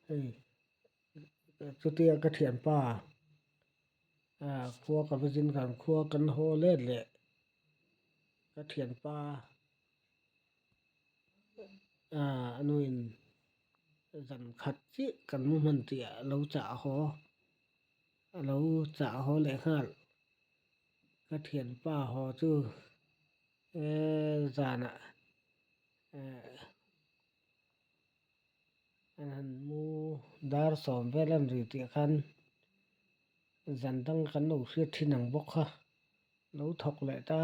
Hei chutia ka thianpa khua ka va zin khan khua kan haw let leh ka thianpa a nuin zan khat chiah kan mu hman tih a lo chah haw a lo chah haw leh nghal ka thianpa haw chu zanah An han mu dar sawm vel an ri tih khan zan dang kan lo hriat thin ang bawk kha lo thawk leh ta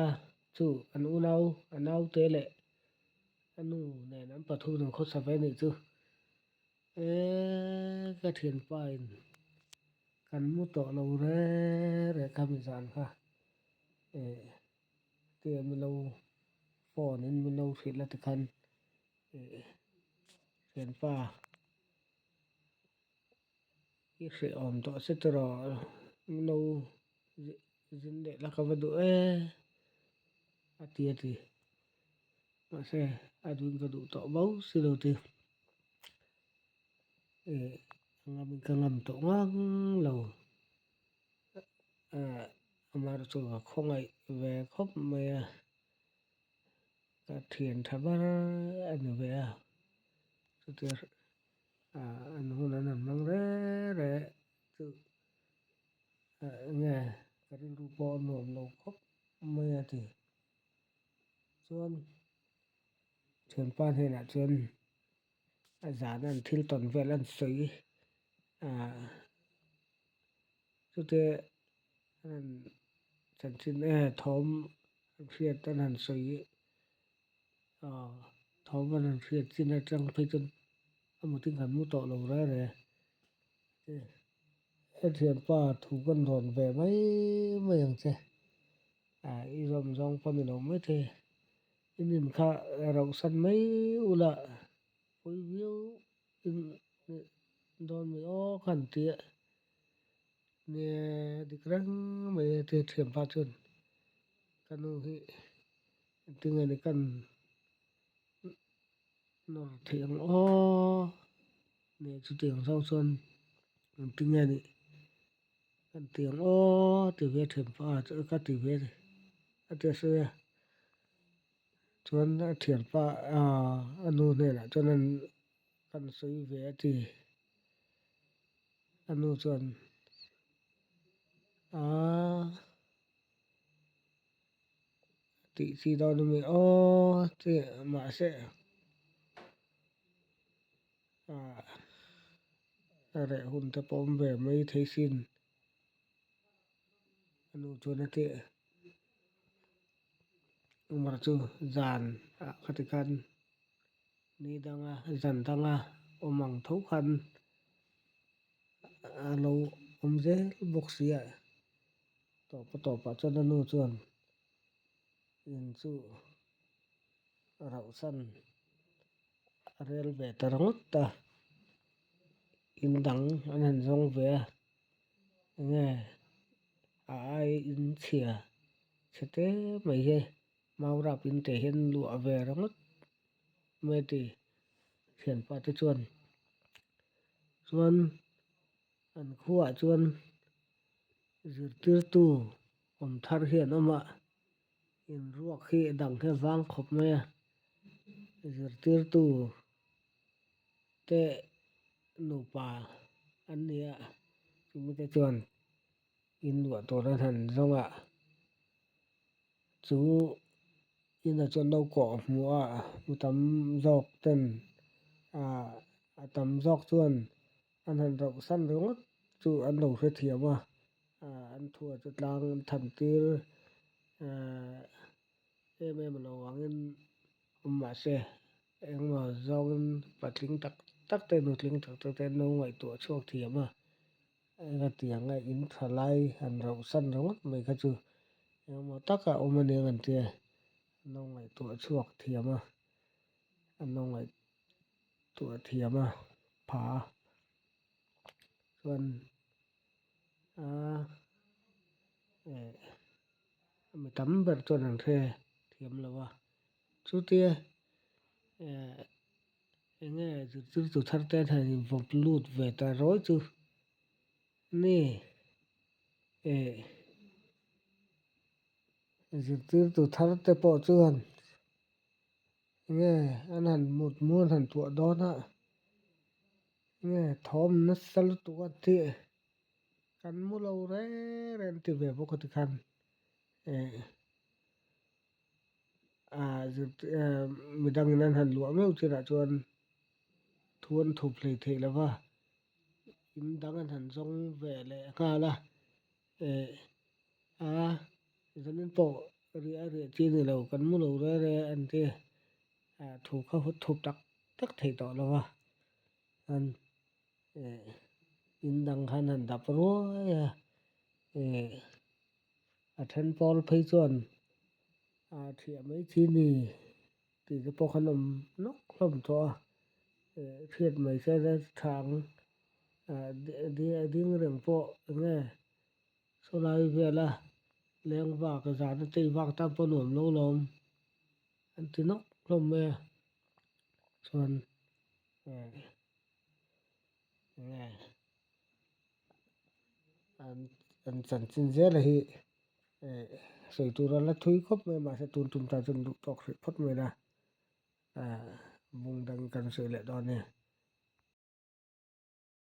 chu an unau a naute leh a nu nen an pathum an khawsa ve anih chu eee ka thianpa in kan mu tawh lo reng reng kha mi zan kha eh tia min lo phone in min lo hrilh a tikhan. Thianpa i hrehawm tawh se tiraw no zin leh la ka va duh e a ti a ti mahse a duhin ka duh tawh bo si lo ti a ngamin ka ngam tawh ngang lo amaherawhchu ka khawngaih ve khawp mai a. Ka thian tha ber a ni ve a, chutia an hun an han hmang reng reng chu enge ka rilru pawh a nuam lo khawp mai a ti. Chuan thianpa hnenah chuan a zan an thil tawn vel an sawi chutia an chanchin e thawm an hriat an han sawi aw thawm an han hriat chin atang phei chuan a mutin kan mu tawh lo reng reng a he thianpa thu kan rawn ve mai mai ang che ah i zawm zawng pawh ni lo maithei i nin kha rauh san mai ula pawi viau dawn mai aw ka han ti a. Nia dik reng mai a tia thianpa chuan ka nu hi engtin nge ni kan nawr theih ang aw nia chutiang zawng chuan engtin nge ni kan ti ang aw ti ve thianpa chu ka ti ve a tia sawi a chuan a thianpa a nu hnenah chuan kan sawi ve a ti. A nu chuan aaa tih chi dawn a mi aw tih mahse ah a reh hun te pawh awm ve mai thei sin a nu chuan a ti Umar chu zan ah khati khan ni danga zan danga awm ang tho khan. A lo awm zel bawk si a, tawp a tawpah chuan a nu chuan in chu rauhsan a rel ve ta ringawt a, in dang an han zawng ve a, enge a ai in chhia chhe te mai hi maurap in teh hian luah ve ringawt mai a ti thianpa te chuan. Chuan an khuaah chuan zirtirtu awm thar hi an awm a, inruak hi dang hi a vang khawp mai a, zirtirtu te nupa an ni a, chumi te chuan inluah tur an han zawng a, chu inah chuan lo kawh hmuh a mi tam zawk ten ah a tam zawk chuan an han rauh san ringawt chu an lo hrethiam a ah an thu ah chu tlang an than tir ah em em lo angin awm mahse engemaw zawngin patling tak tak te nutling tak tak te an lo ngaihtuah chhuak thiam a. Hetiang a in tha lai han rauh san ringawt mai kha chu engemaw taka awm a nia an tia an lo ngaihtuah chhuak thiam a an lo ngaihtuah thiam a pha a chuan aaa eh mi tam ber chuan an hre thiam lo a chutia eh. Enge zirtirtu thar te an han invawp lut ve ta rawi chu ni eh zirtirtu thar te pawh chuan enge an han mut mu an han tuah dawn a enge thawm nasa lutuk a tih kan mu lo reng reng an ti ve bawk a tikhan eh. Ah midangin an han luah meuh chinah chuan thu an thup hlei theih lo va, in dang an han zawng ve leh nghal a, eh a zanin pawh riah a riah chi a ni lo kan mu lo re re an ti ah thu kha thup tak tak thei tawh lo va, an eh in dang khan han dap ruai a eh. A then pawl phei chuan ah thiah mai chi ni tih te pawh khan awm nawk hlawm tawh a eh hriat mai se la tha ang ah ding reng pawh eng nge sawlai vela leng vak zan a tei vak tan pawh nuam lo lawm an ti nawk hlawm mai a chuan eh eng nge. An chanchin zela hi eh sawi tur a la thui khawp mai a mahse tun tum tan chuan duh tawk hrih phawt mai la ah bung dang kan sawi leh dawn a ni.